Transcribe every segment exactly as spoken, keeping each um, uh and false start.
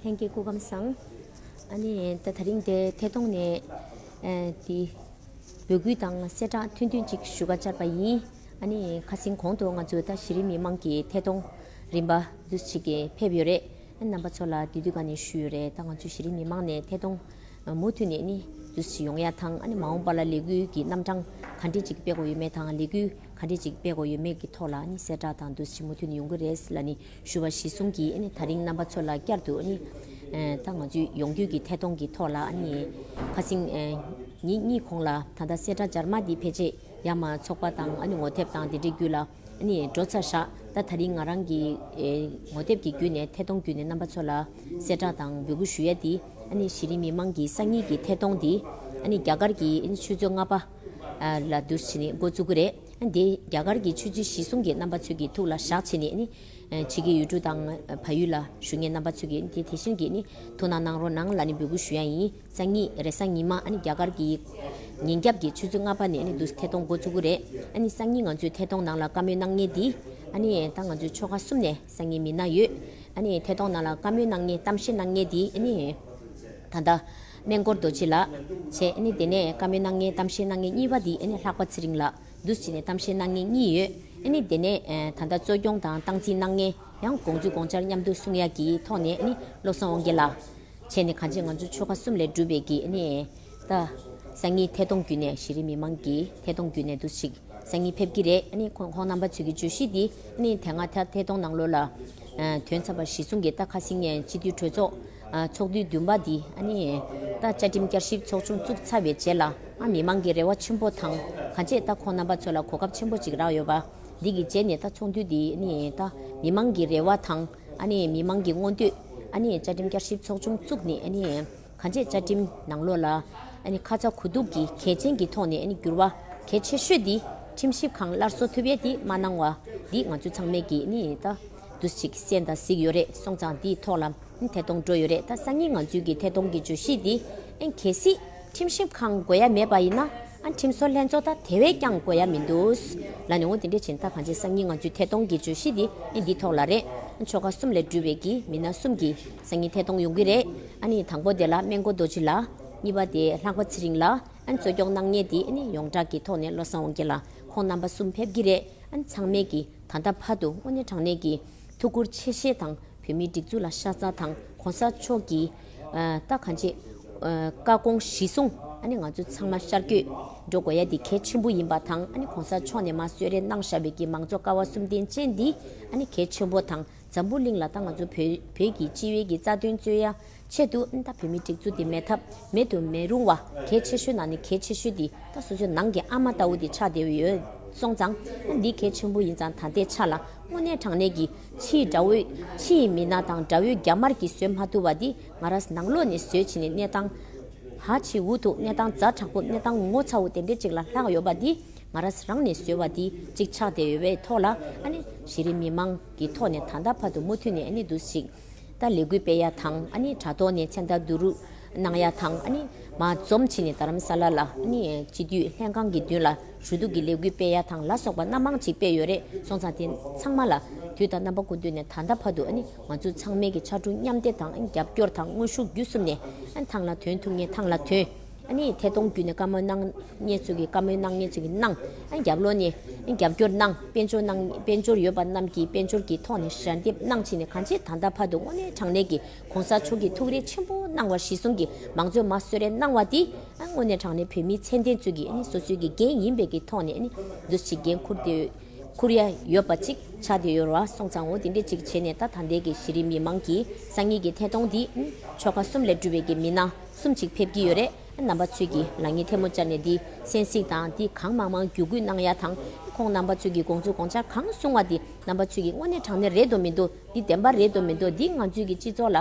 ལྷན་རྒྱས་སྐུ་ཁམས་བཟང་། ཨ་ནི་ད་དེ་རིང་དེ་ཐད་གཏོང་ནས་ཨ་དེ་འབོད་སྐུལ་དང་གསལ་བསྒྲགས་ཐུང་ཐུང་ཅིག་ཞུ་ག་བཅར་བ་ཡིན། ཨ་ནི་ཁ་སང་གོང་དུ་ང་ཚོས་ད་གཞི་རིམ་མི་མང་གི་ཐད་གཏོང་རིམ་པ་འདུས་ཅིག་གི་ཕེབས་ཡོད་རེད། ཨ་རྣམ་པ་ཚོ་ལ་དུས་དུས་ག་ནས་ཞུས་ཡོད་རེད། ད་ང་ཚོས་གཞི་རིམ་མི་མང་ནས་ཐད་གཏོང་མུ་མཐུད་ནས་ནི་འདུས་ཅིག་ཡོང་ཡ་དང་། ཨ་ནི་མ་འོངས་པ་ལ་ལས་འགུལ་གྱི་རྣམ་གྲངས་ག་འདྲས་ཅིག་སྤེལ་དགོས་ཡོད་མེད་དང་། ལས་འགུལ་ག་འདྲས་ཅིག་སྤེལ་དགོས་ཡོད་མེད་ཀྱི་ཐོག་ལ་ནི་གསལ་བསྒྲགས་དང་འདུས་ཅིག་མུ་མཐུད་ནས་ཡོང་གི་རེད་ལ་ནི་ཞུ་བ་གཞིར་བཟུང་གིས། ཨ་ནི་ད་རིང་རྣམ་པ་ཚོ་ལ་བསྐྱར་དུ་ཨ་ནི་ད་ང་ཚོའི་ཡོང་རྒྱུ་གི་ཐད་གཏོང་གི་ཐོག་ལ་ཨ་ནི་ཁ་སང་ཉིན་གཉིས་གོང་ལ་ད་ལྟ་གསལ་བསྒྲགས་སྦྱར་མ་འདི་ཕལ་ཆེར་ཡར་མར་ཚོགས་པ་དང་ཨ་ནི་ངོ་དེབ་དང་དེ་འདྲའི་བརྒྱུད་ལ་ཨ་ནི་འགྲོ་ཚར་བཞག་ད་ད་རིང་ང་རང་གི་ངོ་དེབ་ཀྱི་བརྒྱུད་ནས་ཐད་གཏོང་བརྒྱུད་ནས་རྣམ་པ་ཚོ་ལ་གསལ་བསྒྲགས་དང་འབོད་སྐུལ་ཞུ་ཡ་འདི། ཨ་ནི་གཞི་རིམ་མི་མང་གི་སང་ཉིན་གྱི་ཐད་གཏོང་འདི་ཨ་ནི་རྒྱ་གར་གྱི་ཨ་ནི་ཆུ་ཚོད་ལྔ་པ་ལ་འདུས་བྱས་ནས་འགོ་བཙུགས་ཀྱི་རེད། ཨ་ནི་དེ་རྒྱ་གར་གྱི་ཆུ་ཚོད་གཞིར་བཟུང་གིས་རྣམ་པ་ཚོ་གི་ཐུགས་ལ་བཞག་བྱས་ནས། ཨ་ནི་ཕྱི་རྒྱལ་ཡུལ་གྲུ་དང་བལ་ཡུལ་ལ་བཞུགས་མཁན་རྣམ་པ་ཚོ་གིས་དེ་དེ་བཞིན་གྱི་ནི་ཐུགས་སྣང་གནང་རོགས་གནང་ལ་ནི་འབོད་སྐུལ་ཞུ་ཡ་ཡིན། སང་ཉིན་རེས་གཟའ་ཉི་མ་ཨ་ནི་རྒྱ་གར་གྱི་ཉིན་རྒྱབ་ཀྱི་ཆུ་ཚོད་ལྔ་པ་ནས་ཨ་ནི་འདུག་ཐད་གཏོང་འགོ་ཚུགས་ཀྱི་རེད། ཨ་ནི་སང་ཉིན་ང་ཚོའི་ཐད་གཏོང་ནང་ལ་བཀའ་མོལ་གནང་མཁན་འདི་ཨ་ནི་ད་ང་ཚོའི་ཆོལ་ཁ་གསུམ་ནས་སང་ཉིན་མི་སྣ་ཡོད། ཨ་ནི་ཐད་གཏོང་ནང་ལ་བཀའ་མོལ་གནང་མཁན་གཏམ་བཤད་གནང་མཁན་འདི་ཨ་ནི་ད་ལྟ་སྨན་སྐོར་རྡོ་རྗེ་ལགས་བྱས། ཨ་ནི་དེ་ནས་བཀའ་མོལ་གནང་མཁན་གཏམ་བཤད་གནང་མཁན་གཉིས་པ་འདི་ཨ་ནི་ལྷག་པ་ཚེ་རིང་ལགས་འདུག་བྱས་ནས་གཏམ་བཤད་གནང་མཁན་གཉིས་ཡོད། ཨ་ནི་དེ་ནས་ད་ལྟ་གཙོ་སྐྱོང་དང་སྟངས་འཛིན་གནང་མཁན་ཡང་དགོངས་ཚུལ་དགོངས་འཆར་མཉམ་དུ་གསུང་ཡ་གི་ཐོག་ནས་ཨ་ནི་བློ་བཟང་དབང་རྒྱལ་ལགས་བྱས་ནས་གང་ཅི་ང་ཚོ་ཆོལ་ཁ་གསུམ་ལས་གྲུབ་པའི་གི་ཨ་ནི་ད་སང་ཉིན་ཐད་གཏོང་བརྒྱུད་ནས་གཞི་རིམ་མི་མང་གི་ཐད་གཏོང་བརྒྱུད་ནས་འདུག་ཅིག་སང་ཉིན་ཕེབས་ཀྱི་རེད། ཨ་ནི་ཁོང་ཁོང་རྣམ་པ་ཚོས་ཀྱི་བརྗོད་གཞི་འདི་ཨ་ནི་དེ་སྔ་ད་ཐད་གཏོང་ནང་ལོགས་ལ་ཐོན་ཚར་བ་གཞིར་བཟུང་གིས་ད་ཁ་སང་ཉིན་སྤྱི་འཐུས་གྲོས་ཚོགས་ཚོགས་དུས་བདུན་པ་འདི་ཨ་ནི་ད་བཅའ་ཁྲིམས་བསྐྱར་ཞིབ་ཚོགས་ཆུང་བཙུགས་ཚར་བའི་རྗེས་ལ་ཨ་མི་མང་གི་རེ་བ་ཆེན་པོ་དང་གང་ཅི་ད་ཁོང་རྣམ་པ་ཚོ་ལ་གོ་སྐབས་ཆེན་པོ་ཅིག་རག་ཡོད་པ། འདི་གི་རྗེས་ནས་ད་ཚོགས་འདུ་འདི་ནི་ད་མི་མང་གི་རེ་བ་དང་ཨ་ནི་མི་མང་གི་མངོན་འདོད། ཨ་ནི་བཅའ་ཁྲིམས་བསྐྱར་ཞིབ་ཚོགས་ཆུང་བཙུགས་ནས་ཨ་ནི་གང་ཅི་བཅའ་ཁྲིམས་ནང་ལོགས་ལ་ཨ་ནི་ཁ་ཚ་དགོས་གཏུགས་ཀྱི་གལ་ཆེན་གྱི་ཐོག་ནས་ཨ་ནི་འགྱུར་བ་གལ་ཆེ་ཤོས་འདི་ཁྲིམས་ཞིབ་ཁང་སླར་གསོ་ཐུབ་ཡས་འདི་མ་གནང་བ་འདི་ང་ཚོ་ཚང་མས་ཀྱི་ཨ་ནི་ད་འདུག་ཅིག་གསན་དང་གཟིགས་ཡོད་རེད། སོང་ཙང་འདིའི་ཐོག་ལ་ཐད་གཏོང་འགྲོ་ཡོད་རེད། ད་སང་ཉིན་ང་ཚོའི་གི་ཐད་གཏོང་གི་བརྗོད་གཞི་འདི་ཨེ་གལ་སྲིད་ཁྲིམས་ཞིབ་ཁང་དགོས་ཡ་མེད་པ་ཡིན་ན་ཨ་ཁྲིམས་བཟོ་ལྷན་ཚོགས་ད་དེ་བས་ཀྱང་དགོས་ཡ་མི་འདུག་ལ་ནི་འོ་དེ་འདྲས་བྱིན། ད་གང་ཅི་སང་ཉིན་ང་ཚོའི་ཐད་གཏོང་གི་བརྗོད་གཞི་འདི་ཨེ་འདིའི་ཐོག་ལ་རེད། ཨ་ཆོལ་ཁ་གསུམ་ལས་གྲུབ་པའི་གི་མི་སྣ་གསུམ་གྱི་སང་ཉིན་ཐད་གཏོང་ཡོང་གི་རེད། ཨ་ནི་དང་པོ་དེ་ལ་སྨན་སྐོར་རྡོ་རྗེ་ལགས། གཉིས་པ་དེ་ལྷག་པ་ཚེ་རིང་ལགས། ཨ་ནི་གཙོ་སྐྱོང་གནང་མཁན་དེ་ཨ་ནི་ཡོངས་གྲགས་ཀྱི་ཐོག་ནས་བློ་བཟང་དབང་རྒྱལ་ལགས། ཁོང་རྣམ་པ་གསུམ་ཕེབས་ཀྱི་རེད། ཨ་ནི་ཚང་མས་ཀྱི་ད་ལྟ་བར་དུ་དངོས་གནས་དྲང་གནས་ཀྱི་ཐུགས་ཁུར་ཆེ་བཞེས་དང་བོད་མིའི་སྒྲིག་འཛུགས་ལ་ཤ་ཚ་དང་གོང་ས་མཆོག་གི་ཨ་ད་གང་ཅི་ཨ་བཀའ་དགོངས་གཞི་བཟུང་ཨ་ནི་ང་ཚོ་ཚང་མ་ཤར་བསྐྱོད་འགྲོ་དགོས་ཡ་དེ་གལ་ཆེན་པོ་ཡིན་པ་དང་། ཨ་ནི་གོང་ས་མཆོག་ནས་མར་གསོལ་རས་གནང་བཞག་པའི་གི་མང་གཙོ་ཀ་བ་གསུམ་ལྡན་ཅན་འདི་ཨ་ནི་གལ་ཆེན་པོ་དང་། འཛམ་བུ་གླིང་ལ་ད་ང་ཚོ་བོད་བོད་ཀྱི་སྤྱི་བའི་གི་རྩ་དོན་རྩོད་ཡ་ཆེད་དུ་ཨ་ནི་ད་བོད་མིའི་སྒྲིག་འཛུགས་འདི་མེད་ཐབས་མེད་དུ་མི་རུང་བ་གལ་ཆེ་ཤོས་ནང་ནས་གལ་ཆེ་ཤོས་འདི་ད་སོ་སོའི་ནང་གི་ཨ་མ་ལྟ་བུ་འདི་ཆགས་བསྡད་ཡོད། སོང་ཙང་ཨ་འདི་གལ་ཆེན་པོ་ཡིན་ཙང་། ད་ལྟའི་ཆ་ལ་དངོས་གནས་དྲང་གནས་ཀྱི་ཕྱིའི་དགྲ་བོས་ཕྱིའི་མི་སྣ་དང་དགྲ་བོའི་རྒྱ་དམར་གྱིས་བཟོད་མ་ཐུབ་པ་འདི་ང་རང་ནང་ལོགས་ནས་བཟོས་ཕྱིན་ནས་གནས་སྟངས་ཧ་ཅིག་འུ་ཐུག་གནས་སྟངས་ཛ་དྲག་པོ་གནས་སྟངས་ངོ་ཚ་བོ་དེ་འདྲས་ཅིག་ལ་ལྷག་ཡོད་པ་འདི་ང་རང་རང་ནས་བཟོས་པ་འདི་གཅིག་ཆགས་བསྡད་ཡོད་པའི་ཐོག་ལ། ཨ་ནི་གཞི་རིམ་མི་མང་གི་ཐོག་ནས་ད་ལྟ་བར་དུ་མུ་མཐུད་ནས་ཨ་ནི་འདུག་ཞིག་ད་ལས་འགུལ་སྤེལ་ཡ་དང་། ཨ་ནི་དྲ་ཐོག་ནས་མཚན་རྟགས་བསྡུ་རུབ་གནང་ཡ་དང་། ཨ་ནི་མ་འཛོམས་ཕྱིན་ནས་རྡ་རམ་ས་ལ་ལ་ཨ་ནི་སྤྱི་འཐུས་ལྷན་ཁང་གི་མདུན་ལ་ཞུ་གཏུག་གི་ལས་འགུལ་སྤེལ་ཡ་དང་ལ་སོགས་པ་སྣ་མང་ཅིག་སྤེལ་ཡོད་རེད། སོང་ཙང་དེ་ཚང་མ་ལ་དུས་དང་རྣམ་པ་ཀུན་ཏུ་ནས་ད་ལྟ་བར་དུ་ཨ་ནི་ང་ཚོ་ཚང་མས་ཀྱི་ཕྱར་གྲུ་མཉམ་འདེགས་དང་། ཨ་ནི་རྒྱབ་སྐྱོར་དང་དངོས་ཤུགས་བརྒྱུད་གསུམ་ནས་ཨ་ནི་ཐང་ལ་ཐོན་ཐུབ་མཁན་ཐང་ལ་ཐོན། ཨ་ནི་ཐད་གཏོང་བརྒྱུད་ནས་བཀའ་མོལ་གནང་མཁན་ཚོ་གིས་བཀའ་མོལ་གནང་མཁན་ཚོ་གིས་གནང་། ཨ་ནི་རྒྱབ་ལོགས་ནས་ཨ་ནི་རྒྱབ་སྐྱོར་གནང་། དཔལ་འབྱོར་གནང་། དཔལ་འབྱོར་ཡོད་པ་རྣམས་ཀྱིས་དཔལ་འབྱོར་གྱི་ཐོག་ནས་ཞལ་འདེབས་གནང་བྱས་ནས་གང་ཅི་ད་ལྟ་བར་དུ་དངོས་གནས་དྲང་གནས་ཀྱི་གོང་ས་མཆོག་གིས་ཐུགས་རེ་ཆེན་པོ་གནང་བ་གཞིར་བཟུང་གིས་མང་གཙོའི་མར་གསོལ་རས་གནང་བ་འདི་ཨ་དངོས་གནས་དྲང་གནས་བོད་མིའི་ཚད་ལྡན་ཚོ་གིས་ཨ་ནི་སོ་སོའི་གི་འགན་ཡིན་པའི་གི་ཐོག་ནས་ཨ་ནི་འདུ་བྱེད་འགན་འཁུར་ཏེ་འཁུར་ཡ་ཡོད་པ་ཅིག་ཆགས་བསྡད་ཡོད་རེད་བ། སོང་ཙང་འོ་དེ་འདྲས་ཅིག་བྱས་ནས་ད་ད་ལྟའི་གི་གཞི་རིམ་མི་མང་གི་སང་ཉིན་གྱི་ཐད་གཏོང་འདི་ཨ་ནི་ཆོལ་ཁ་གསུམ་ལས་གྲུབ་པའི་གི་མི་སྣ་གསུམ་ཅིག་ཕེབས་ཀྱི་ཡོད་རེད། རྣམ་པ་ཚོས་ཀྱིས་ལག་གཉིས་ཐལ་མོ་སྦྱར་ནས་འདི་གསན་གཟིགས་དང་། འདི་གང་མང་མང་བརྒྱུད་སྐུལ་གནང་ཡ་དང་། ཁོང་རྣམ་པ་ཚོས་ཀྱིས་དགོངས་ཚུལ་དགོངས་འཆར་གང་གསུང་བ་འདི་རྣམ་པ་ཚོས་ཀྱིས་དངོས་གནས་དྲང་གནས་རེད་འདུག་མི་འདུག་འདི་བདེན་པ་རེད་འདུག་མི་འདུག་འདི་ང་ཚོས་ཀྱི་སྤྱི་ཚོགས་ལ་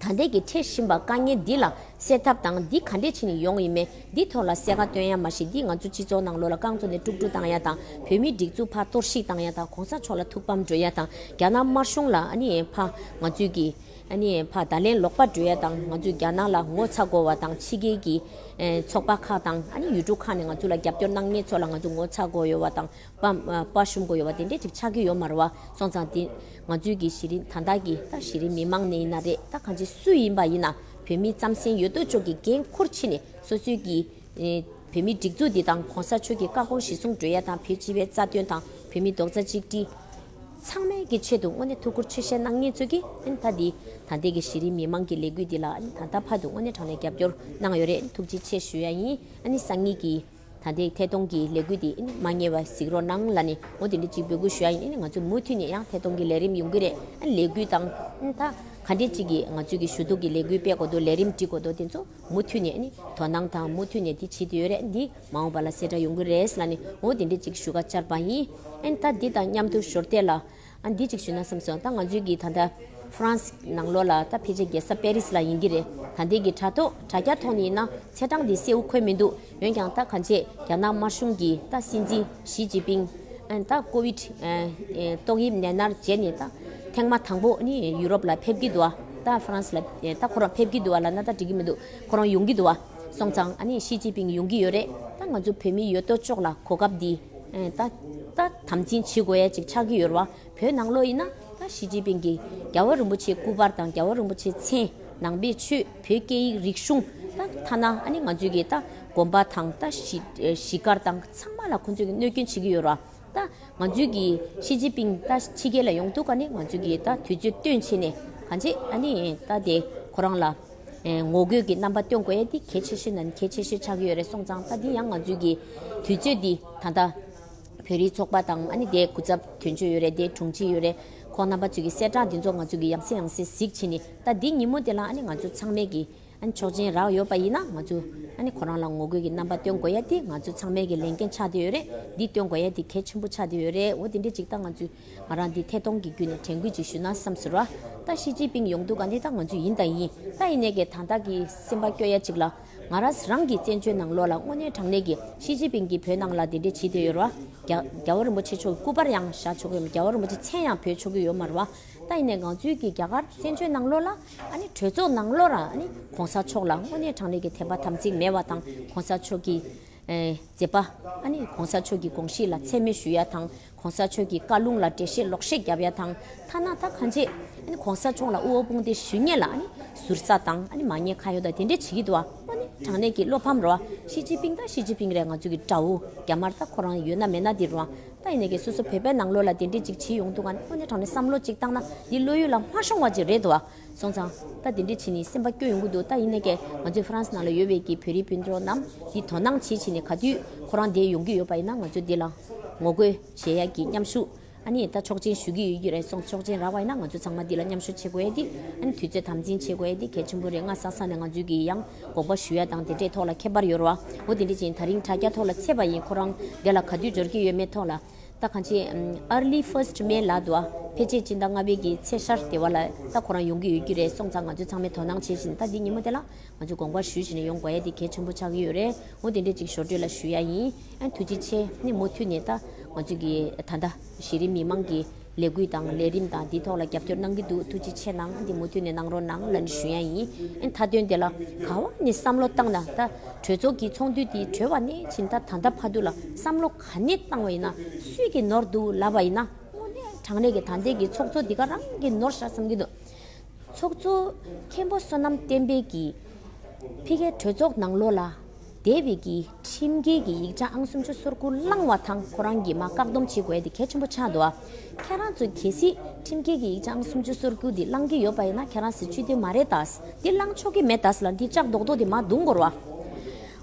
ད་ལྟའི་གི་འཕྲད་བཞིན་པ་དཀའ་ངལ་འདི་ལ་ སེལ་ཐབས་དང་འདི་ག་འདྲས་བྱས་ནས་ཡོང་ཡིན་མིན་འདི་ཐོག་ལ་གསལ་ཁ་སྟོན་ཡ་མ་གཞི་འདི་ང་ཚོ་སྤྱི་ཚོགས་ནང་ལོགས་ལ་རྐང་བཙུགས་ནས་དཀྲུག་དཀྲུག་བཏང་ཡ་དང་བོད་མིའི་སྒྲིག་འཛུགས་ཕར་གཏོར་བཤིག་བཏང་ཡ་དང་གོང་ས་མཆོག་ལ་ཐུགས་ཕམ་འགྲོ་ཡ་དང་རྒྱ་ནག་དམར་གཞུང་ལ་ཨ་ནི་ཕ་ང་ཚོས་ཀྱི་ཨ་ནི་ཕ་ད་ལན་ལོག་པ་འགྲོ་ཡ་དང་ང་ཚོས་རྒྱ་ནག་ལ་ངོ་ཚ་དགོས་བ་དང་ཕྱི་རྒྱལ་གྱི་ཚོགས་པ་ཁག་དང་ཨ་ནི་ཡུལ་གྲུ་ཁག་ནས་ང་ཚོ་ལ་རྒྱབ་སྐྱོར་གནང་མཁན་ཚོ་ལ་ང་ཚོ་ངོ་ཚ་དགོས་ཡོད་བ་དང་དཔའ་དཔའ་ཞུམ་དགོས་ཡོད་བ་དེ་འདྲས་ཅིག་ཆགས་ཀྱི་ཡོད་མ་རེད་བ། སོང་ཙང་དེ་ང་ཚོས་ཀྱི་གཞི་རིམ་ད་ལྟ་གི་ད་གཞི་རིམ་མི་མང་ནས་ཡིན་ན་རེད་ད་གང་ཅི་སུ་ཡིན་པ་ཡིན་ན་བོད་མི་རྩམ་ཟན་ཡོད་དོ་ཅོག་གི་འགན་འཁུར་བྱས་ནས་སོ་སོའི་གི་ཨེ་བོད་མིའི་སྒྲིག་འཛུགས་འདི་དང་གོང་ས་མཆོག་གི་བཀའ་དགོངས་གཞིར་བཟུང་འགྲོ་ཡ་དང་བོད་སྤྱི་པའི་རྩ་དོན་དང་བོད་མིའི་རྡོག་རྩ་གཅིག་སྒྲིལ་ཚང་མའི་གི་ཆེད་དུ་དངོས་གནས་ཐུགས་ཁུར་ཆེ་བཞེས་གནང་མཁན་ཚོ་གི་ཨ་ནི་ད་འདི་ད་ལྟའི་གི་གཞི་རིམ་མི་མང་གི་ལས་འགུལ་འདི་ལ་ཨ་ནི་ད་ལྟ་བར་དུ་དངོས་གནས་དྲང་གནས་རྒྱབ་སྐྱོར་གནང་ཡོད་རེད། ཐུགས་རྗེ་ཆེ་ཞུ་ཡ་ཡིན། ཨ་ནི་སང་ཉིན་གི་ད་ལྟའི་ཐད་གཏོང་གི་ལས་འགུལ་འདི་ཨ་ནི་མ་ཉེས་པ་གཟིགས་རོགས་གནང་ལབ་ནས་འོ་དེ་འདྲ་ཅིག་འབོད་སྐུལ་ཞུ་ཡ་ཡིན། ཨ་ནི་ང་ཚོ་མུ་མཐུད་ནས་ཡང་ཐད་གཏོང་གི་ལས་རིམ་ཡོང་གི་རེད། ཨ་ནི་ལས་འགུལ་དང་ཨ་ནི་ད་ག་འདྲས་ཅིག་གི་ང་ཚོས་ཀྱི་ཞུ་གཏུག་གི་ལས་འགུལ་སྤེལ་དགོས་འདུག་ལས་རིམ་སྒྲིག་དགོས་འདུག་དེ་ཚོ་མུ་མཐུད་ནས་ཨ་ནི་དོ་སྣང་དང་མུ་མཐུད་ནས་འདི་བྱེད་དུ་ཡོད་རེད། འདི་མ་འོངས་པ་ལ་གསལ་བསྒྲགས་ཡོང་གི་རེད་ལབ་ནས་འོ་དེ་འདྲས་ཅིག་ཞུ་ག་བཅར་བ་ཡིན། ཨ་ནི་ད་འདི་དང་མཉམ་དུ་ཞོར་དེ་ལ་ཨ་འདི་གཅིག་ཞུས་ན་བསམ་སོང་། ད་ང་ཚོའི་གི་ད་ལྟ་ཧྥ་རན་སི་ནང་ལོགས་ལ་ད་ཕལ་ཆེར་རྒྱལ་ས་པེ་རི་སི་ལ་ཡིན་གྱི་རེད། ད་ལྟའི་གི་དྲ་ཐོག་དྲ་རྒྱ་ཐོག་ནས་ཡིན་ན་ཚེས་གྲངས་འདི་གསལ་བོ་འཁོད་མི་འདུག་འོན་ཀྱང་ད་གང་ཅི་རྒྱ་ནག་དམར་གཞུང་གི་ད་སྲིད་འཛིན་ཞི་ཅིན་ཕིང་ཨ་ད་ཀོ་ཝིད་ཨ་ཨ་ཏོག་དབྱིབས་ནད་མནར་རྗེས་ནས་ད་ཐེངས་མ་དང་པོ་ནི་ཡུ་རོབ་ལ་ཕེབས་ཀྱི་འདུག་ད་ཧྥ་རན་སི་ལ་ད་ཁོ་རང་ཕེབས་ཀྱི་འདུག་ལབ་ན་ད་འགྲིག་གི་མི་འདུག་ཁོ་རང་ཡོང་གི་འདུག་བ། སོང་ཙང་ཨ་ནི་ཞི་ཅིན་ཕིང་ཡོང་གི་ཡོད་རེད། ད་ང་ཚོ་བོད་མི་ཡོད་དོ་ཅོག་ལ་གོ་སྐབས་འདི་ཨ་ད་ད་དམ་འཛིན་བྱེད་དགོས་ཡ་ཅིག་ཆགས་ཀྱི་ཡོད་རེད་བ། བོད་ནང་ལོགས་ཡིན་ན་ད་ཞི་ཅིན་ཕིང་གིས་རྒྱལ་བ་རིན་པོ་ཆེའི་སྐུ་པར་དང་རྒྱལ་བ་རིན་པོ་ཆེའི་མཚན་ནང་པའི་ཆོས་བོད་སྐད་ཡིག་རིག་གཞུང་ད་ཐ་ན་ཨ་ནི་ང་ཚོའི་གི་ད་དགོན་པ་དང་ད་གཞིས་གཞིས་སྒར་དང་ཚང་མ་ལ་ཁོང་ཚོས་གི་གནོད་སྐྱོན་བྱེད་ཀྱི་ཡོད་རེད་བ། ད་ང་ཚོའི་གི་ཞི་ཅིན་ཕིང་ད་ཕྱི་རྒྱལ་ལ་ཡོང་དུས་ཀ་ནི་ང་ཚོའི་གི་ད་དུས་ཚོད་བཏོན་བྱས་ནས་གང་ཅི་ཨ་ནི་ད་དེ་ཁོ་རང་ལ་ངོ་རྒོལ་གྱི་རྣམ་པ་སྟོན་དགོས་ཡ་དེ་གལ་ཆེ་ཤོས་ནང་གལ་ཆེ་ཤོས་ཆགས་ཀྱི་ཡོད་རེད། སོང་ཙང་ད་འདི་ཡང་ང་ཚོའི་གི་དུས་ཚོད་འདི་ད་ལྟ་བོད་རིགས་ཚོགས་པ་དང་ཨ་ནི་དེ་སྐུ་ཚབ་དོན་གཅོད་ཡོད་རེད། དེ་དྲུང་ཆེ་ཡོད་རེད། ཁོང་རྣམ་པ་ཚོས་ཀྱི་གསལ་བསྒྲགས་འདི་ཚོ་ང་ཚོས་ཀྱི་ཡང་སེ་ཡང་སེ་གཟིགས་བྱས་ནས་ད་འདི་ཉིན་མོ་དེ་ལ་ཨ་ནི་ང་ཚོ་ཚང་མས་ཀྱི་ཨ་ནི་ཆོག་མཆན་རག་ཡོད་པ་ཡིན་ན་ང་ཚོ་ཨ་ནི་ཁོ་རང་ལ་ངོ་རྒོལ་གྱི་རྣམ་པ་སྟོན་དགོས་ཡ་དེ་ང་ཚོ་ཚང་མས་ཀྱི་ལས་འགན་ཆགས་བསྡད་ཡོད་རེད། འདི་སྟོན་དགོས་ཡ་དེ་གལ་ཆེན་པོ་ཆགས་བསྡད་ཡོད་རེད། འོ་དེ་འདྲ་ཅིག་ད་ང་ཚོས་ང་རང་འདི་ཐད་གཏོང་གི་བརྒྱུད་ནས་དྲན་སྐུལ་ཅིག་ཞུས་ན་བསམ་ཟེར་བ། ད་ཞི་ཅིན་ཕིང་ཡོང་དུས་ག་འདི་ད་ང་ཚོས་ཡིན་དང་ཡིན། ད་ཡིན་ནའི་གི་ད་ལྟ་གི་སེམས་པ་སྐྱོ་ཡ་ཅིག་ལ་ང་རང་རང་གི་བཙན་བྱོལ་ནང་ལོགས་ལ་དངོས་གནས་དྲང་གནས་ཀྱི་ཞི་ཅིན་ཕིང་གིས་བོད་ནང་ལ་དེ་འདྲས་བྱེད་བསྡད་ཡོད་རེད་བ། རྒྱ་རྒྱལ་བ་རིན་པོ་ཆེ་མཆོག་གི་སྐུ་པར་ཡང་བཞག་ཆོག་གི་ཡོད་མ་རེད། རྒྱལ་བ་རིན་པོ་ཆེ་མཚན་ཡང་འབོད་ཆོག་གི་ཡོད་མ་རེད་བ། ད་ཡིན་ནའི་ང་ཚོའི་གི་རྒྱ་གར་བཙན་བྱོལ་ནང་ལོགས་ལ་ཨ་ནི་གྲོས་ཚོགས་ནང་ལོགས་ར་ཨ་ནི་གོང་ས་མཆོག་ལ་དངོས་གནས་དྲང་གནས་ཀྱི་དད་པ་དམ་ཚིག་མེད་པ་དང་གོང་ས་མཆོག་གི་ཨེ་མཛད་པ་ཨ་ནི་གོང་ས་མཆོག་གི་དགོངས་གཞི་ལ་མཚན་སྨད་ཞུ་ཡ་དང་གོང་ས་མཆོག་གི་བཀའ་ལུང་ལ་འགྲེལ་བཤད་ལོག་བཤད་རྒྱབ་ཡ་དང་ཐ་ན་ད་གང་ཅི་ཨ་ནི་གོང་ས་མཆོག་ལ་དབུ་འོ་དཔུང་སྡེ་ཞུ་མཁན་ལ་ཨ་ནི་ཟུར་ཟ་དང་ཨ་ནི་མ་ཉེས་ཁ་གཡོག་དང་དེ་འདྲས་བྱེད་ཀྱི་འདུག་བ། དངོས་གནས་དྲང་གནས་ཀྱི་བློ་ཕམ་རེད་བ། ཞི་ཅིན་ཕིང་ད་ཞི་ཅིན་ཕིང་རེད། ང་ཚོ་གི་དགྲ་བོ་རྒྱ་དམར་ད་ཁོ་རང་ཡོད་ན་མེད་ན་དེ་རེད་བ། ད་ཡིན་ནའི་གི་སོ་སོ་བོད་པའི་ནང་ལོགས་ལ་དེ་འདྲས་ཅིག་བྱེད་ཡོང་དུས་ང་ནི་དངོས་གནས་དྲང་གནས་བསམ་བློ་ཅིག་བཏང་ན་འདི་བློ་ཡུལ་ལ་མ་ཤོང་བ་ཅིག་རེད་འདུག་བ། སོང་ཙང་ད་དེ་འདྲས་བྱས་ནས་སེམས་པ་སྐྱོ་ཡོང་གི་འདུག་ད་ཡིན་ནའི་གི་ང་ཚོའི་ཧྥ་རན་སི་ནང་ལ་ཡོད་པའི་གི་བོད་རིགས་སྤུན་གྲོགས་རྣམས་འདི་དོ་སྣང་བྱེད་བྱས་ནས་ག་དུས་ཁོ་རང་འདིར་ཡོང་གི་ཡོད་པ་ཡིན་ན་ང་ཚོ་འདི་ལ་ངོ་རྒོལ་བྱེད་ཡ་གི་མཉམ་ཞུགས་ཨ་ནི་ད་ཆོག་མཆན་ཞུ་གི་ཡོད་ཀྱི་རེད། སོང་ཆོག་མཆན་རག་པ་ཡིན་ན་ང་ཚོ་ཚང་མ་འདི་ལ་མཉམ་ཞུགས་བྱེད་དགོས་ཡ་འདི་ཨ་ནི་དུས་ཚོད་དམ་འཛིན་བྱེད་དགོས་ཡ་འདི་གལ་ཆེན་པོ་རེད། སྔ་ས་ས་ནས་ང་ཚོས་ཀྱི་ཡང་དགོངས་པ་ཞུ་ཡ་དང་དེ་འདྲའི་ཐོག་ལ་ཁྱད་པར་ཡོད་རེད་བ། འོ་དེ་འདྲ་ཅིག་ད་རིང་དྲ་རྒྱ་ཐོག་ལ་ཚེས་པ་ཡིན། ཁོ་རང་འདི་ལ་ག་དུས་འབྱོར་གྱི་ཡོད་མེད་ཐོག་ལ། ད་གང་ཅི་ཨམ་early first May ལབ་འདུག་ཨ། ཕལ་ཆེར་སྤྱི་ཟླ་ལྔ་པའི་གི་ཚེས་ཤར་དེ་བ་ལ་ད་ཁོ་རང་ཡོང་གི་ཡོད་ཀྱི་རེད། སོང་ཙང་ང་ཚོ་ཚང་མས་དོ་སྣང་བྱེད་བཞིན་ད་འདི་ཉིན་མོ་དེ་ལ་ང་ཚོ་དགོངས་པ་ཞུས་བཞིན་ཡོང་དགོས་ཡ་དེ་གལ་ཆེན་པོ་ཆགས་ཀྱི་ཡོད་རེད། འོ་དེ་འདྲས་ཅིག་ཞོར་འཕྲོས་ལ་ཞུ་ཡ་ཡིན། ཨ་ཐུགས་རྗེ་ཆེ། ནི་མུ་མཐུད་ནས་ད་ང་ཚོ་གི་ད་ལྟ་གཞི་རིམ་མི་མང་གི་ལས་འགུལ་དང་ལས་རིམ་དང་འདི་ཐོག་ལ་རྒྱབ་སྐྱོར་གནང་གི་འདུག་ཐུགས་རྗེ་ཆེ་གནང་། འདི་མུ་མཐུད་ནས་གནང་རོགས་གནང་ལབ་ནས་ཞུ་ཡ་ཡིན། ཨ་མཐའ་དོན་དེ་ལ་ག་བ་ནས་བསམ་བློ་བཏང་ན་ད་གྲོས་ཚོགས་ཀྱི་ཚོགས་འདུ་དེ་གྲོལ་བ་ནས་ཕྱིན་ད་ད་ལྟ་བར་དུ་ལ་བསམ་བློ་ག་ནས་བཏང་བ་ཡིན་ན་སུས་ཀྱི་ནོར་འདུག་ལབ་པ་ཡིན་ན། དངོས་གནས་དྲང་གནས་ཀྱི་ད་ལྟའི་གི་ཚོགས་གཙོ་འདི་ག་རང་གི་ནོར་ཤག་བསམ་གྱི་འདུག་ཚོགས་གཙོ་མཁན་པོ་བསོད་ནམས་བསྟན་འཕེལ་གྱིས་ཕ་གིའི་གྲོས་ཚོགས་ནང་ལོགས་ལ་འདས་པའི་གི་ཁྲིམས་འགལ་གྱི་ཡིག་ཆ་ཨང་སུམ་ཅུ་སོ་དགུ་བླངས་བ་དང་ཁོ་རང་གིས་མར་བཀག་སྡོམ་བྱེད་དགོས་ཡ་དེ་གལ་ཆེན་པོ་ཆགས་འདུག་ཨ། ཁྱེད་རང་ཚོས་གལ་སྲིད་ཁྲིམས་འགལ་གྱི་ཡིག་ཆ་ཨང་སུམ་ཅུ་སོ་དགུ་འདི་བླང་གི་ཡོད་པ་ཡིན་ན་ཁྱེད་རང་ཚོས་བཅུད་དོན་མ་རེད་ད། འདི་བླང་ཆོག་གི་མེད་ད་ལབ་འདི་ལྕགས་རྡོག་རྡོག་འདི་མར་རྡུང་དགོས་རེད་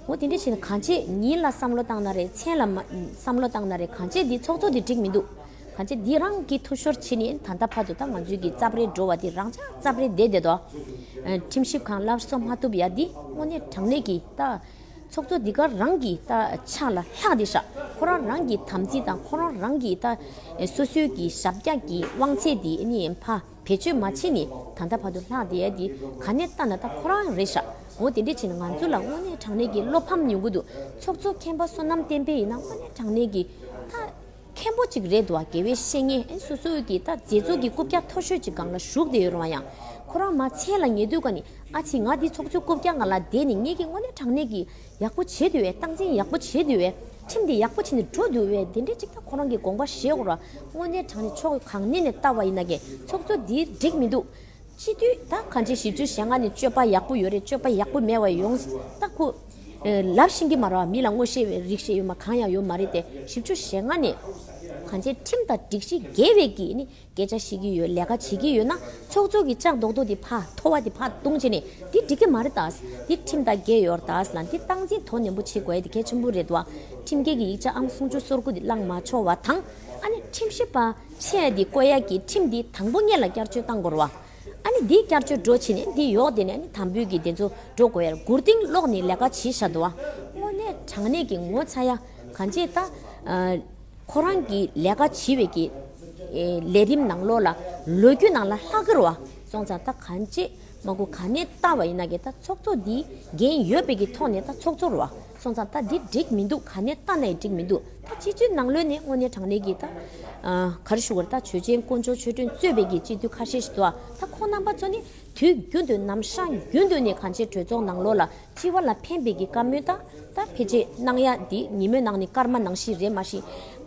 བ། འོ་དེ་འདྲ་བྱས་ན་གང་བྱེད་ཉིན་ལ་བསམ་བློ་བཏང་ན་རེད། མཚན་ལ་མ་བསམ་བློ་བཏང་ན་རེད། གང་བྱེད་འདི་ཚོགས་གཙོ་འདི་འགྲིག་མི་འདུག་གང་བྱེད་འདི་རང་གི་འཐུས་ཤོར་བྱེད་ནས་ད་ལྟ་བར་དུ་ད་ང་ཚོའི་གི་རྩབ་རལ་འགྲོ་བ་འདི་རང་ཅག་རྩབ་རལ་བསྡད་བསྡད་དོ། ཁྲིམས་ཞིབ་ཁང་སླར་གསོ་མ་ཐུབ་ཡ་འདི་དངོས་གནས་དྲང་གནས་ཀྱི་ད་ཚོགས་གཙོ་འདི་ག་རང་གི་ད་ཕྱག་ལ་ལྷག་བསྡད་ཤག་ཁོ་རང་རང་གི་དམ་ཚིག་དང་ཁོ་རང་རང་གི་ད་སོ་སོའི་གི་ཞབས་བཀྱག་གི་དབང་ཚད་འདི་ནི་ཕ་བེད་སྤྱོད་མ་བྱེད་ནས་ད་ལྟ་བར་དུ་ལྷག་བསྡད་ཡ་འདི་ག་ནས་ལྟ་ན་ད་ཁོ་རང་རེད་ཤག་འོ་དེ་འདྲས་བྱས་ན་ང་ཚོ་ལ་དངོས་གནས་དྲང་གནས་ཀྱི་བློ་ཕམ་ཡོང་གི་འདུག་ཚོགས་གཙོ་མཁན་པོ་བསོད་ནམས་བསྟན་འཕེལ་ཡིན་ན་དངོས་གནས་དྲང་གནས་ཀྱི་ད་མཁན་པོ་གཅིག་རེད་འདུག་བ། དགེ་བའི་བཤེས་གཉེན་ཨེ་སོ་སོའི་གི་ད་མཛད་གཙོ་གི་རྐུབ་བཀྱག་མཐོ་ཤོས་ཀྱི་སྒང་ལ་བཞུགས་བསྡད་ཡོད་རུང་བ་ཡང་ཁོ་རང་མ་མཚན་ལ་ཉེ་དུས་ཀ་ནི་ཨ་ཙི་ང་འདི་ཚོགས་གཙོའི་རྐུབ་བཀྱག་སྒང་ལ་བསྡད་ནས་ངེད་ཀྱི་དངོས་གནས་དྲང་གནས་ཀྱི་ཡག་པོ་བྱེད་འདོད་བས། སྟངས་འཛིན་ཡག་པོ་བྱེད་འདོད་བས། ཁྲིམས་འདི་ཡག་པོ་བྱེད་ནས་འགྲོ་འདོད་བས། དེ་འདྲའི་ཅིག་ད་ཁོ་རང་གི་དགོངས་པ་བཞེས་དགོས་ར། དངོས་གནས་དྲང་གནས་ཕྱོགས་གང་ནས་ནས་ལྟ་བ་ཡིན་ན་གི་ཚོགས་གཙོ་འདི་འགྲིག་མི་འདུག་སྤྱི་འཐུས་ད་གང་ཅི་བཞི་བཅུ་ཞེ་ལྔ་ནས་སྤྱོད་པ་ཡག་པོ་ཡོད་རེད། སྤྱོད་པ་ཡག་པོ་མེད་པ་ཡོང་ད་ཁོ་ལབ་ཤེས་ཀྱི་མ་རེད་བ། མི་ལ་ངོ་ཤེས་པའི་རིགས་ཤེས་ཡོད་མ་གང་ཡང་ཡོད་མ་རེད་དེ། བཞི་བཅུ་ཞེ་ལྔ་ནས་གང་ཅི་ཁྲིམས་དང་སྒྲིག་གཞི་འགལ་བའི་གི་ནི་སྐད་ཆ་བཤད་ཀྱི་ཡོད། ལས་ཀ་བྱེད་ཀྱི་ཡོད་ན་ཚོགས་གཙོ་གི་ལྕགས་རྡོག་རྡོག་དེ་ཕར་མཐོ་བ་དེ་ཕར་བརྡུངས་བྱས་ནས་འདི་འགྲིག་གི་མ་རེད་ད། འདི་ཁྲིམས་དང་འགལ་ཡོད་རེད་ད་ལ་འདི་སྟངས་འཛིན་དོ་ནན་པོ་བྱེད་དགོས་ཡ་དེ་གལ་ཆེན་པོ་རེད་དོ། ཁྲིམས་འགལ་གྱི་ཡིག་ཆ་ཨང་སུམ་ཅུ་སོ་དགུ་དེ་བླང་མ་ཆོག་པ་དང་ཨ་ནི་ཁྲིམས་ཞིབ་པ་ཆེ་འདི་བསྐོ་ཡ་གི་ཁྲིམས་འདི་དང་པོ་ཉིད་ལ་བསྐྱར་བཅོས་བཏང་དགོས་རེད་བ། ཨ་ནི་འདི་བསྐྱར་བཅོས་འགྲོ་ཕྱིན་ནས་འདི་ཡོག་དེ་ནས་ཨ་ནི་དམ་འབུལ་གྱི་དེ་ཚོ་འགྲོ་དགོས་ཡ་མགོ་རྟིང་སློག་ནས་ལས་ཀ་བྱེད་བཞག་འདུག་བ། དངོས་གནས་དྲང་གནས་ཀྱི་ངོ་ཚ་ཡ་གང་བྱེད་ད། ཨ། ཁོ་རང་གི་ལས་ཀ་བྱེད་པའི་གི་ཨེ་ལས་རིམ་ནང་ལོགས་ལ་ལོ་རྒྱུས་ནང་ལ་ལྷག་གི་རེད་བ། སོང་ཙང་ད་གང་བྱེད་མ་དགོས་ག་ནས་ལྟ་བ་ཡིན་ན་གི་ད་ཚོགས་གཙོ་འདི་འགན་ཡོད་པའི་གི་ཐོག་ནས་ད་ཚོགས་གཙོ་རེད་བ། སོང་ཙང་ད་འདི་འགྲིག་མི་འདུག་ག་ནས་ལྟ་ན་ཡང་འགྲིག་མི་འདུག་ད་སྤྱི་འཐུས་ནང་ལོགས་ནས་དངོས་གནས་དྲང་གནས་ཀྱི་ད་ཨ་ག་རེ་ཞུ་དགོས་རེད། ད་ཆོས་ཅན་དཀོན་མཆོག་ཆོས་སྒྲོན་གཙོས་པའི་གི་སྤྱི་འཐུས་ཁ་ཤས་ཤིག་འདུག་ཨ་ད་ཁོང་རྣམ་པ་ཚོ་ནི་དུས་རྒྱུན་དུ་ནམ་ཞག་རྒྱུན་དུ་ནས་གང་ཆེ་གྲོས་ཚོགས་ནང་ལོགས་ལ་སྤྱི་བ་ལ་ཕན་པའི་གི་བཀའ་མོལ་དང་ད་ཕལ་ཆེར་གནང་ཡ་འདི་ཉིན་མོའི་ནང་ནས་སྐར་མ་ནང་བཞིན་རེད། མ་གཞི་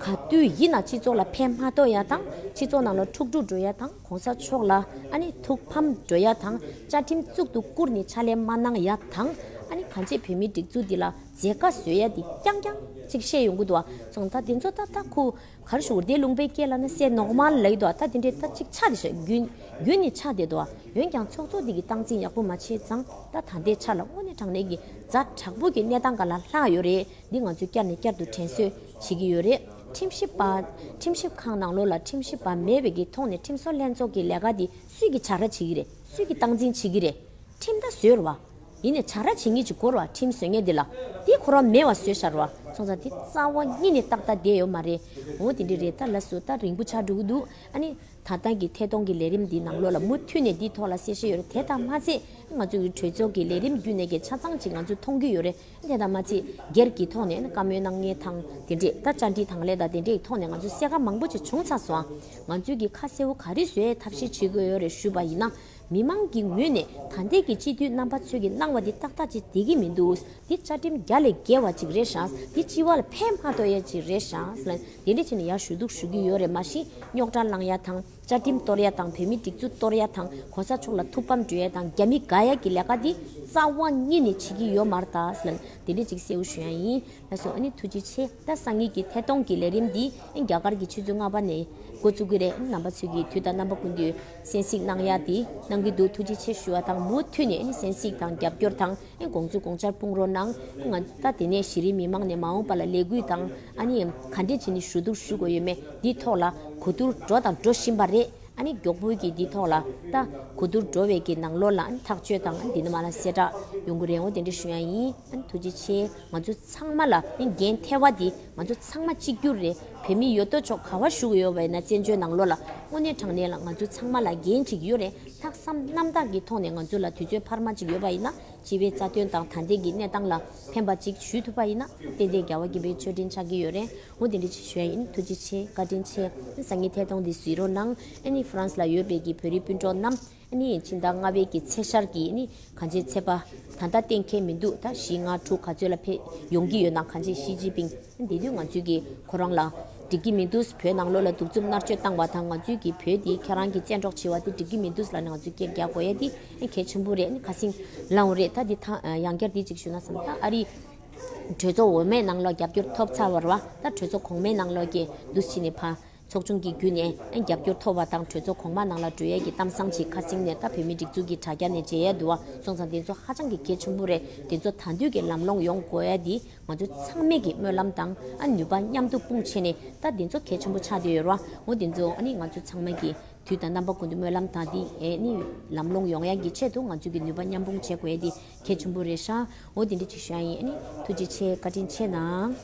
ག་དུས་ཡིན་ན་སྤྱི་ཚོགས་ལ་ཕན་མ་ཐོགས་ཡ་དང་སྤྱི་ཚོགས་ནང་ལ་འཁྲུག་འཁྲུག་འགྲོ་ཡ་དང་གོང་ས་མཆོག་ལ་ཨ་ནི་ཐུགས་ཕམ་འགྲོ་ཡ་དང་བཅའ་ཁྲིམས་གཙུག་ཏུ་བཀུར་ནས་ཕྱག་ལས་མ་གནང་ཡ་དང་ཨ་ནི་གང་ཅི་བོད་མིའི་སྒྲིག་འཛུགས་འདི་ལ་མཛད་དཀའ་བཟོ་ཡ་འདི་རྐྱང་རྐྱང་ཅིག་བཤད་ཡོང་གི་འདུག་བ། སོང་ད་དེ་ཚོ་ད་ད་ཁུ་གར་ཞུགས་དེ་ལུང་པའི་སྐད་ལ་ནི་སེ་ནོག་མ་ལ་ཡི་དོ། ད་དེ་འདྲའི་ད་ཅིག་ཆགས་དེ་ཤ་རྒྱུན་རྒྱུན་ནི་ཆགས་དེ་དོ། འོན་ཀྱང་ཚོགས་གཙོ་དེ་གི་སྟངས་འཛིན་ཡག་པོ་མ་བྱས་ཙང་ད་ད་ལྟའི་ཆ་ལ་དངོས་གནས་དྲང་གནས་ཀྱི་ཛ་དྲག་པོ་གི་གནས་སྟངས་ག་ལ་ལྷག་ཡོད་རེད། འདི་ང་ཚོས་བསྐྱར་ནས་བསྐྱར་དུ་དྲན་གསོ་བྱེད་ཀྱི་ཡོད་རེད། ཁྲིམས་ཞིབ་པ་ཁྲིམས་ཞིབ་ཁང་ནང་ལོགས་ལ་ཁྲིམས་ཞིབ་པ་མེད་པའི་གི་ཐོག་ནས་ཁྲིམས་བཟོ་ལྷན་ཚོགས་ཀྱི་ལས་ཀ་འདི་སུས་ཀྱི་བྱ་ར་བྱེད་ཀྱི་རེད། སུས་ཀྱི་སྟངས་འཛིན་བྱེད་ཀྱི་རེད། ཁྲིམས་ད་བཟོས་ར་བ། ཡིན་ནས་བྱ་ར་བྱེད་ངེས་ཅིག་དགོས་ར་བ། ཁྲིམས་བཟོ་ངེས་འདི་ལ་འདི་ཁོ་རང་མེད་བ་བཟོས་ཤར་བ། སོང་ཙང་འདི་རྩ་བ་ཉིད་ནས་ཏག་ཏག་བསྡད་ཡོད་མ་རེད། འོ་དེ་འདྲ་རེད། ད་ལ་སུ་ད་རིང་པོ་ཆགས་འགྲོ་གི་འདུག་ཨ་ནི་ད་ལྟ་གི་ཐད་གཏོང་གི་ལས་རིམ་འདི་ནང་ལོགས་ལ་མུ་མཐུད་ནས་འདིའི་ཐོག་ལ་གསལ་བཤད་ཡོད་རེད། དེ་དང་མ་ཚད་ང་ཚོ་གི་གྲོས་ཚོགས་ཀྱི་ལས་རིམ་བརྒྱུད་ནས་ཀྱི་ཆ་ཚང་ཅིག་ང་ཚོས་མཐོང་གི་ཡོད་རེད། དེ་དང་མ་ཚད་སྒེར་གྱི་ཐོག་ནས་བཀའ་མོལ་གནང་མཁན་དང་དེ་འདྲས་ད་བཅར་འདྲི་དང་ལས་དང་དེ་འདྲས་ཐོག་ནས་ང་ཚོས་གསལ་ཁ་མང་པོ་ཅིག་བྱུང་ཚར་སོང་། ང་ཚོས་ཀྱི་ཁ་གསལ་བོ་ག་རེ་བཟོ་ཡའི་ཐབས་ཤེས་བྱེད་དགོས་ཡོད་རེད་ཞུས་པ་ཡིན་ན། མི་མང་གི་ངོས་ནས་ད་ལྟའི་གི་སྤྱི་འཐུས་རྣམ་པ་ཚོས་ཀྱི་གནང་བ་འདི་ཏག་ཏག་ཅིག་བསྡད་ཀྱི་མི་འདུག་འདི་བཅའ་ཁྲིམས་རྒྱ་ལས་བརྒལ་བ་ཅིག་རེད་ཤག་འདི་སྤྱི་བ་ལ་ཕན་མ་ཐོགས་ཡ་ཅིག་རེད་ཤག་ཟེར་ལ་དེ་འདྲ་བྱས་ནས་ཡར་ཞུ་གཏུག་ཞུ་གི་ཡོད་རེད། མ་གཞི་རྙོག་དྲ་བསླང་ཡ་དང་བཅའ་ཁྲིམས་གཏོར་ཡ་དང་བོད་མི་སྒྲིག་འཛུགས་གཏོར་ཡ་དང་གོང་ས་མཆོག་ལ་ཐུགས་ཕམ་སྤྲོད་ཡ་དང་རྒྱ་མི་དགའ་ཡ་གི་ལས་ཀ་འདི་རྩ་བ་ཉིད་ནས་བྱེད་ཀྱི་ཡོད་མ་རེད་ད་ཟེར་ལ་དེ་འདྲ་ཅིག་གསལ་བོ་ཞུ་ཡ་ཡིན། ལགས་སོ། ཨ་ནི་ཐུགས་རྗེ་ཆེ། ད་སང་ཉིན་གྱི་ཐད་གཏོང་གི་ལས་རིམ་འདི་ཨ་ནི་རྒྱ་གར་གྱི་ཆུ་ཚོད་ལྔ་པ་ནས་འགོ་བཙུགས་ཀྱི་རེད། རྣམ་པ་ཚོས་ཀྱི་དུས་དང་རྣམ་པ་ཀུན་ཏུ་གསན་གཟིགས་གནང་ཡ་དེ་གནང་གི་འདུག་ཐུགས་རྗེ་ཆེ་ཞུ་བ་དང་མུ་མཐུད་ནས་ཨ་ནི་གསན་གཟིགས་དང་རྒྱབ་སྐྱོར་དང་ཨ་ནི་དགོངས་ཚུལ་དགོངས་འཆར་སྤུངས་རོགས་གནང་། ང་ད་དེ་ནས་གཞི་རིམ་མི་མང་ནས་མ་འོངས་པ་ལ་ལས་འགུལ་དང་ཨ་ནི་ག་འདྲས་བྱས་ནས་ཞུ་གཏུག་ཞུ་དགོས་ཡོད་མེད་འདིའི་ཐོག་ལ་གོ་བསྡུར་འགྲོ་དང་འགྲོ་བཞིན་པ་རེད། ཨ་ནི་མགྱོགས་པོའི་གི་འདི་ཐོག་ལ་ད་གོ་བསྡུར་འགྲོ་བའི་གི་ནང་ལོགས་ལ་ཨ་ནི་ཐག་གཅོད་དང་ཨ་ནི་འདི་ནས་མར་ལ་གསལ་བསྒྲགས་ཡོང་གི་རེད། འོ་དེ་འདྲ་ཞུ་ཡ་ཡིན། ཨ་ནི་ཐུགས་རྗེ་ཆེ། ང་ཚོ་ཚང་མ་ལ་ཨ་ནི་འགན་ཐེ་བ་འདི་ང་ཚོ་ཚང་མ་གཅིག་གྱུར་རེད། བོད་མི་ཡོད་དོ་ཅོག་ག་བ་བཞུགས་ཡོད་པ་ཡིན་ན་བཙན་བྱོལ་ནང་ལོགས་ལ་དངོས་གནས་དྲང་གནས་ལ་ང་ཚོ་ཚང་མ་ལ་འགན་ཅིག་ཡོད་རེད། ལྷག་བསམ་རྣམ་དག་གི་ཐོག་ནས་ང་ཚོ་ལ་དུས་ཚོད་འཕར་མ་ཅིག་ཡོད་པ་ཡིན་ན་སྤྱི་པའི་རྩ་དོན་དང་ད་ལྟའི་གི་གནས་སྟངས་ལ་ཕན་པ་ཅིག་ཞུ་ཐུབ་པ་ཡིན་ན་ཏན་ཏན་རྒྱལ་བ་དགྱེས་པའི་མཆོད་སྤྲིན་ཆགས་ཀྱི་ཡོད་རེད། འོ་དེ་འདྲ་ཅིག་ཞུ་ཡ་ཡིན། ཐུགས་རྗེ་ཆེ། བཀའ་དྲིན་ཆེ། སང་ཉིན་ཐད་གཏོང་འདི་གཟིགས་རོགས་གནང་། ཨ་ནི་ཧྥ་རན་སི་ལ་ཡོད་པའི་གི་བོད་རིགས་སྤུན་གྲོགས་རྣམས་ཨ་ནི་ཕྱི་ཟླ་ལྔ་པའི་གི་ཚེས་ཤར་གྱི་ཨ་ནི་གང་ཅི་ཚེས་པ་ད་ལྟ་གཏན་འཁེལ་མི་འདུག་ད་བཞི་ལྔ་དྲུག་ག་ཚོད་ལ་ཕེབས་ཡོང་གི་ཡོད་ན་གང་ཅི་ཞི་ཅིན་ཕིང་དེ་དུས་ང་ཚོས་ཀྱི་ཁོ་རང་ལ་འགྲིག་གི་མི་འདུག་བོད་ནང་ལོགས་ལ་གདུག་རྩུབ་མནར་གཅོད་བཏང་བ་དང་ང་ཚོས་ཀྱི་བོད་འདི་ཁྱེད་རང་གི་བཙན་འཕྲོག་བྱས་པ་དེ་འགྲིག་གི་མི་འདུག་ལབ་ནས་ང་ཚོས་སྐད་རྒྱག་དགོས་ཡ་དེ་གལ་ཆེན་པོ་རེད། ཨ་ནི་ཁ་སང་ལངས་རེད། ད་འདི་ད་ཡང་བསྐྱར་འདི་ཅིག་ཞུ་ན་བསམ། ད་ཨ་རི་གྲོས་ཚོགས་འོག་མའི་ནང་ལ་རྒྱབ་སྐྱོར་ཐོབ་ཚར་བ་རེད་བ། ད་གྲོས་ཚོགས་གོང་མའི་ནང་ལོགས་ཀྱི་འདུ་བྱེད་ནས་ཕ་ཚོགས་ཆུང་གི་བརྒྱུད་ནས་རྒྱབ་སྐྱོར་ཐོབ་པ་དང་གྲོས་ཚོགས་གོང་མ་ནང་ལ་འགྲོ་ཡས་ཀྱི་གཏམ་བཟང་ཅིག་ཁ་སང་ནས་ད་བོད་མི་སྒྲིག་འཛུགས་ཀྱི་དྲ་རྒྱ་ནས་མཇལ་ཡས་འདུག་བ། སོང་ཙང་དེ་ཚོ་ཧ་ཅང་གི་གལ་ཆེན་པོ་རེད། དེ་ཚོ་ད་དུས་ཀྱི་ལམ་ལྷོང་ཡོང་དགོས་ཡ་འདི་ང་ཚོ་ཚང་མས་ཀྱི་སྨོན་ལམ་དང་ཨ་ནུས་པ་མཉམ་དུ་སྤུངས་བྱས་ནས་ད་དེ་ཚོ་གལ་ཆེན་པོ་ཆགས་བསྡད་ཡོད་རེད་བ། འོ་དེ་ཚོ་ཨ་ནི་ང་ཚོ་ཚང་མ་གི་དུས་དང་རྣམ་པ་ཀུན་ཏུ་སྨོན་ལམ་དང་འདི་ཨེ་ནི་ལམ་ལྷོང་ཡོང་ཡ་གི་ཆེད་དུ་ང་ཚོ་གི་ནུས་པ་མཉམ་སྤུངས་བྱེད་དགོས་ཡ་འདི་གལ་ཆེན་པོ་རེད་ཤག་འོ་དེ་འདྲ་ཅིག་ཞུ་ཡ་ཡིན། ཨ་ནི་ཐུགས་རྗེ་ཆེ། བཀའ་དྲིན་ཆེ་གནང་།